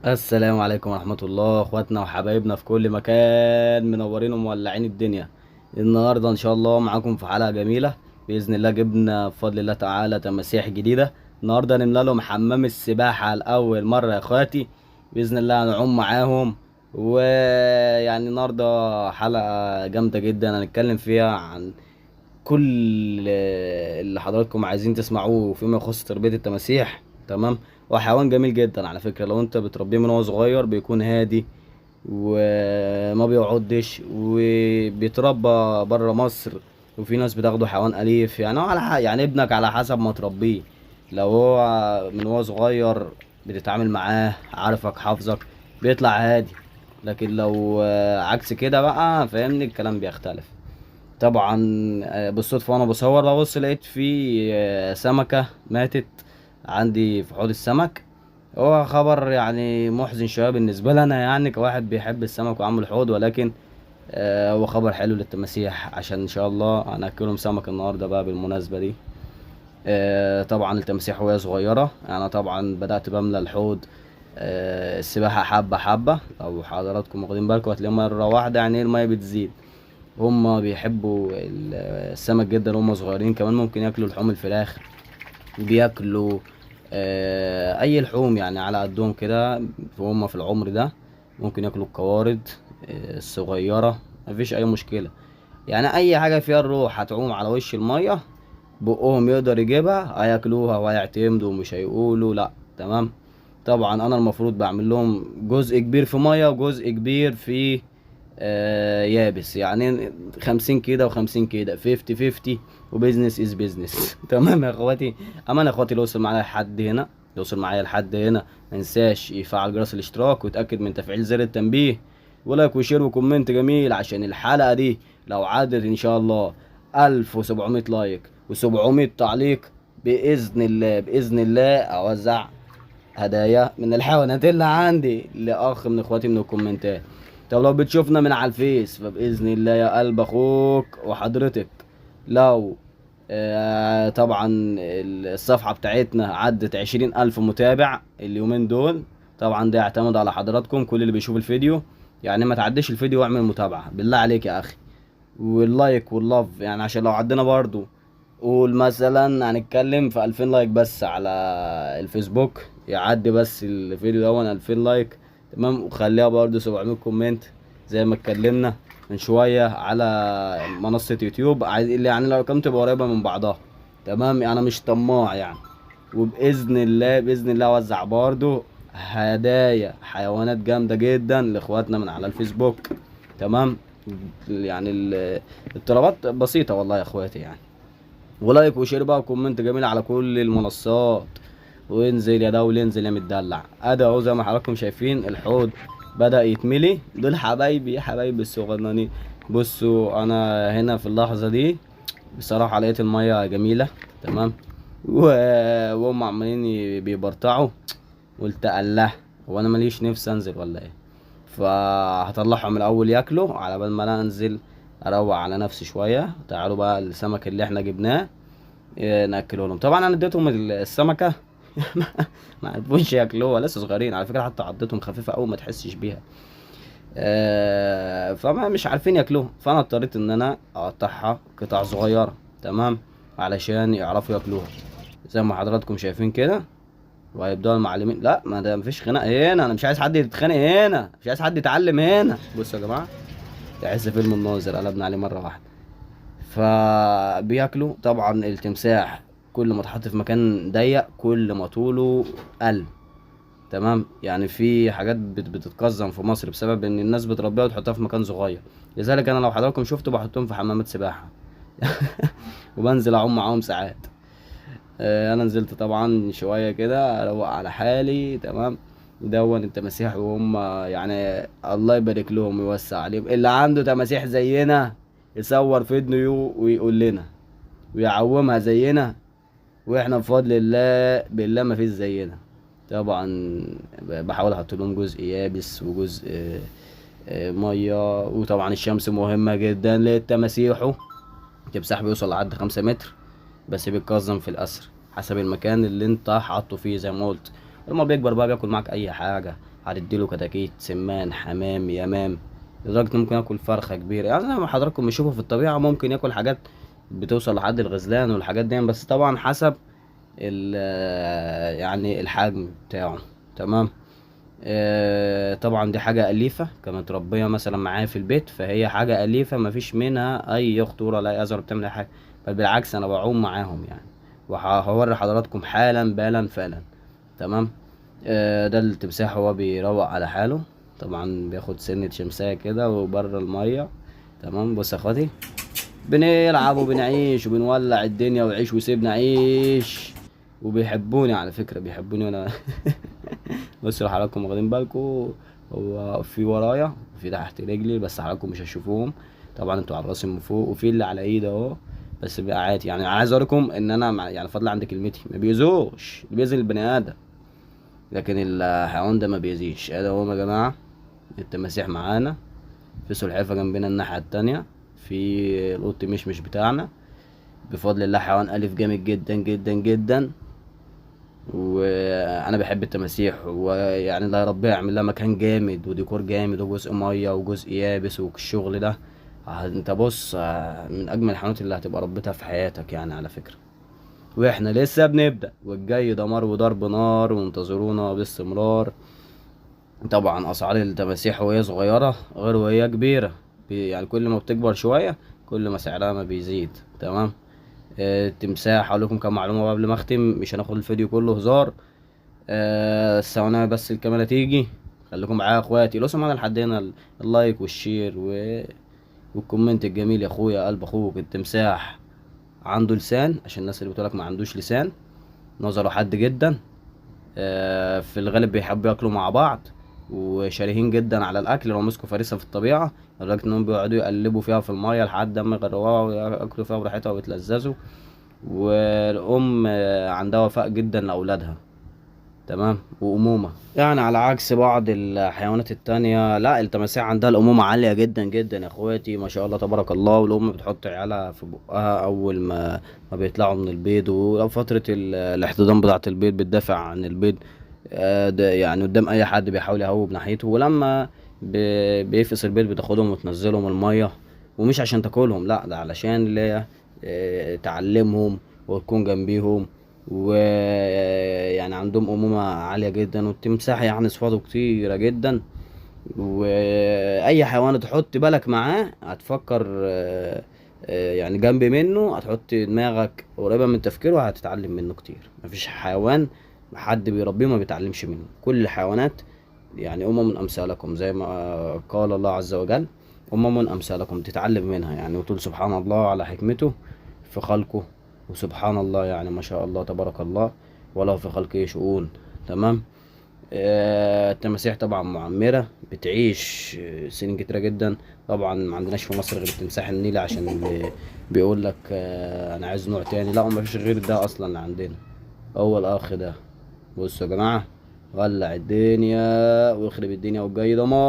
السلام عليكم ورحمة الله، اخواتنا وحبايبنا في كل مكان، منورين ومولعين الدنيا. النهاردة ان شاء الله معاكم في حلقة جميلة بإذن الله. جبنا بفضل الله تعالى تماسيح جديدة النهاردة، نملى لهم حمام السباحة لأول مرة يا اخواتي بإذن الله، هنعوم معاهم. ويعني النهاردة حلقة جامدة جدا هنتكلم فيها عن كل اللي حضراتكم عايزين تسمعوه فيما يخص تربية التماسيح. تمام، وحيوان جميل جدا على فكرة، لو انت بتربيه من هو صغير بيكون هادي وما بيعضش وبيتربى بره مصر، وفي ناس بتاخده حيوان أليف. يعني هو على حق، يعني ابنك على حسب ما تربيه. لو هو من هو صغير بتتعامل معاه، عارفك حافظك، بيطلع هادي. لكن لو عكس كده بقى، فاهمني، الكلام بيختلف. طبعا بالصدفة وانا بصور ببص لقيت في سمكة ماتت عندي في حوض السمك. هو خبر يعني محزن شوية بالنسبة لنا، يعني كواحد بيحب السمك وعامل حوض، ولكن هو خبر حلو للتماسيح عشان ان شاء الله هناكلهم سمك النهارده بقى بالمناسبة دي. طبعا التماسيح وهي صغيرة، انا طبعا بدأت بملى الحوض السباحة حبة حبة. لو حضراتكم واخدين بالكم هتلاقيهم مرة واحدة يعني المية بتزيد. هما بيحبوا السمك جدا وهم صغيرين، كمان ممكن ياكلوا لحوم الفراخ، بياكلوا اي لحوم يعني على قدهم كده. وهم في العمر ده ممكن ياكلوا القوارض الصغيرة، مفيش اي مشكلة. يعني اي حاجة فيها الروح هتعوم على وش المية بقهم يقدر يجيبها هياكلوها وهيعتمدوا ومش هيقولوا لا. تمام، طبعا انا المفروض بعمل لهم جزء كبير في مية وجزء كبير في يابس، يعني 50 كده و50 كده، 50-50، و business is business. تمام يا اخواتي. اما انا اخواتي اللي وصل معايا لحد هنا، يوصل معايا لحد هنا ما ينساش يفعل جرس الاشتراك ويتاكد من تفعيل زر التنبيه، و like و share و comment جميل، عشان الحلقه دي لو عدت ان شاء الله 1700 like و700 تعليق باذن الله، باذن الله اوزع هدايا من الحيوانات اللي عندي لاخ من اخواتي من الكومنتات. طب لو بتشوفنا من على الفيس فباذن الله يا قلب اخوك وحضرتك، لو طبعا الصفحة بتاعتنا عدت 20,000 متابع اليومين دول، طبعا ده يعتمد على حضراتكم كل اللي بيشوف الفيديو، يعني ما تعديش الفيديو واعمل متابعة بالله عليك يا اخي، وال like وال love، يعني عشان لو عدينا برضو قول مثلا هنتكلم في 2000 like بس على الفيسبوك، يعدي بس الفيديو ده 2000 like. تمام، وخليها برضو 700 comment زي ما اتكلمنا من شوية على منصة يوتيوب، عايز يعني الارقام تبقى قريبة من بعضها. تمام، انا مش طماع يعني، وباذن الله باذن الله اوزع برضو هدايا حيوانات جامدة جدا لاخواتنا من على الفيسبوك. تمام، يعني الطلبات بسيطة والله يا اخواتي يعني، و like و share بقى و comment جميل على كل المنصات، وانزل يا دولي انزل يا متدلع. ادي اهو زي ما حضراتكم شايفين الحوض بدأ يتملي. دول حبايبي يا حبايبي الصغننين. بصوا انا هنا في اللحظة دي بصراحة لقيت المية جميلة. تمام، وهم عمالين بيبرطعوا، قلت الله هو انا ماليش نفس انزل ولا ايه؟ فهطلعهم الاول ياكلوا على بال ما انا انزل اروق على نفسي شوية. تعالوا بقى السمك اللي احنا جبناه ناكله لهم. طبعا انا اديتهم السمكة ما عرفوش ياكلوها، لسه صغيرين على فكرة، حتى عضتهم خفيفة قوي ما تحسش بيها، فما مش عارفين ياكلوها، فانا اضطريت ان انا اقطعها قطع صغيرة. تمام، علشان يعرفوا ياكلوها زي ما حضراتكم شايفين كده. وهيبداوا المعلمين، لا ما ده مفيش خناق هنا، انا مش عايز حد يتخانق هنا، مش عايز حد يتعلم هنا. بصوا يا جماعة، تحس فيلم الناظر قلبنا عليه مرة واحدة. فبياكلوا. طبعا التمساح كل ما اتحط في مكان ضيق كل ما طوله قل. تمام، يعني في حاجات بتتقزم في مصر بسبب ان الناس بتربيها وتحطها في مكان صغير. لذلك انا لو حضراتكم شفتوا بحطهم في حمامات سباحة وبنزل اعوم معاهم ساعات. انا نزلت طبعا شوية كده اروق على حالي. تمام، دون التماسيح وهم يعني الله يبارك لهم ويوسع عليهم. اللي عنده تماسيح زينا يصور فيديو ويقول لنا ويعومها زينا، واحنا بفضل الله بالله ما فيش زينا. طبعا بحاول احط لهم جزء يابس وجزء ميه. وطبعا الشمس مهمة جدا للتماسيح. التمساح بيوصل لحد 5 متر بس بيتقزم في الاسر حسب المكان اللي انت حاطه فيه. زي ما قلت لما بيكبر بقى بياكل معاك اي حاجة، هتديله كتاكيت، سمان، حمام، يمام، لدرجة إنه ممكن ياكل فرخة كبيرة. يعني زي ما حضراتكم بتشوفوا في الطبيعة ممكن ياكل حاجات بتوصل لحد الغزلان والحاجات دي، بس طبعا حسب يعني الحجم بتاعه. تمام. طبعا دي حاجة أليفة، كانت متربية مثلا معايا في البيت، فهي حاجة أليفة مفيش منها أي خطورة، لا أي أذى، ولا بتعمل أي حاجة، بل بالعكس أنا بعوم معاهم يعني، وهوري حضراتكم حالا بالا فعلا. تمام. ده التمساح هو بيروق على حاله، طبعا بياخد سنة شمسية كده وبره المية. تمام. بص يا اخواتي، بنلعب وبنعيش وبنولع الدنيا وعيش وسيبنا عيش، وبيحبوني على فكرة، بيحبوني وانا بصوا لو حضراتكم واخدين بالكم، هو في ورايا وفي تحت رجلي، بس حضراتكم مش هتشوفوهم طبعا، انتوا على راسي من فوق، وفي اللي على ايدي اهو، بس بقى عادي يعني. عايز اقول لكم ان انا يعني فضل عند كلمتي، ما بيأذوش، اللي بيأذي البني ادم، لكن الحيوان ده ما بيأذيش. ادي اهو يا جماعة التماسيح معانا، في سلحفاة جنبنا الناحية التانية، في القط مشمش بتاعنا بفضل الله، حيوان أليف جامد جدا جدا جدا. وانا بحب التماسيح، ويعني الله يربيها يعمل لها مكان جامد وديكور جامد وجزء مية وجزء يابس والشغل ده. انت بص، من اجمل الحيوانات اللي هتبقى ربيتها في حياتك يعني على فكرة. واحنا لسه بنبدا، والجاي دمار وضرب نار، وانتظرونا باستمرار. طبعا اسعار التماسيح وهي صغيرة غير وهي كبيرة، يعني كل ما بتكبر شوية كل ما سعرها ما بيزيد. تمام. التمساح هقول لكم كام معلومة قبل ما اختم، مش هناخد الفيديو كله هزار. الثواني بس الكاميرا تيجي، خليكم معايا يا اخواتي. لو سمحتوا لحد هنا ال like وال share وال comment الجميل يا اخويا. قلب اخوك التمساح عنده لسان، عشان الناس اللي بتقولك ما عندوش لسان، نظره حاد جدا. في الغالب بيحبوا ياكلوا مع بعض، وشرهين جدا على الاكل. لو مسكوا فريسة في الطبيعة لدرجة انهم بيقعدوا يقلبوا فيها في المية لحد ما يغرقوها وياكلوا فيها براحتها ويتلذذوا. والام عندها وفاء جدا لاولادها. تمام. وامومه يعني على عكس بعض الحيوانات التانية، لا التماسيح عندها الامومة عالية جدا جدا يا اخواتي، ما شاء الله تبارك الله. والام بتحط عيالها في بقها اول ما بيطلعوا من البيض، ولو فترة الاحتضان بتاعه البيض بتدافع عن البيض، ده يعني قدام اي حد بيحاول يهوب ناحيته. ولما بيفقس البيض بتاخدهم وتنزلهم المية، ومش عشان تاكلهم، لا ده علشان اللي هي، تعلمهم وتكون جنبيهم، ويعني عندهم أمومة عالية جدا. والتمساح يعني صفاته كتيرة جدا، وأي حيوان تحط بالك معاه هتفكر، يعني جنب منه، هتحط دماغك قريبة من تفكيره وهتتعلم منه كتير. مفيش حيوان حد بيربيه ما بيتعلمش منه، كل الحيوانات يعني أمم أمثالكم، زي ما قال الله عز وجل أمم أمثالكم، تتعلم منها يعني، وتقول سبحان الله على حكمته في خلقه، وسبحان الله يعني ما شاء الله تبارك الله، وله في خلقه شؤون. تمام. التماسيح طبعا معمرة، بتعيش سنين كتيرة جدا. طبعا ما عندناش في مصر غير التمساح النيلي، عشان اللي بيقول لك، انا عايز نوع تاني، لا ما فيش غير ده اصلا اللي عندنا، هو الاخ ده. بصوا يا جماعة، ولع الدنيا ويخرب الدنيا والجاي دمار.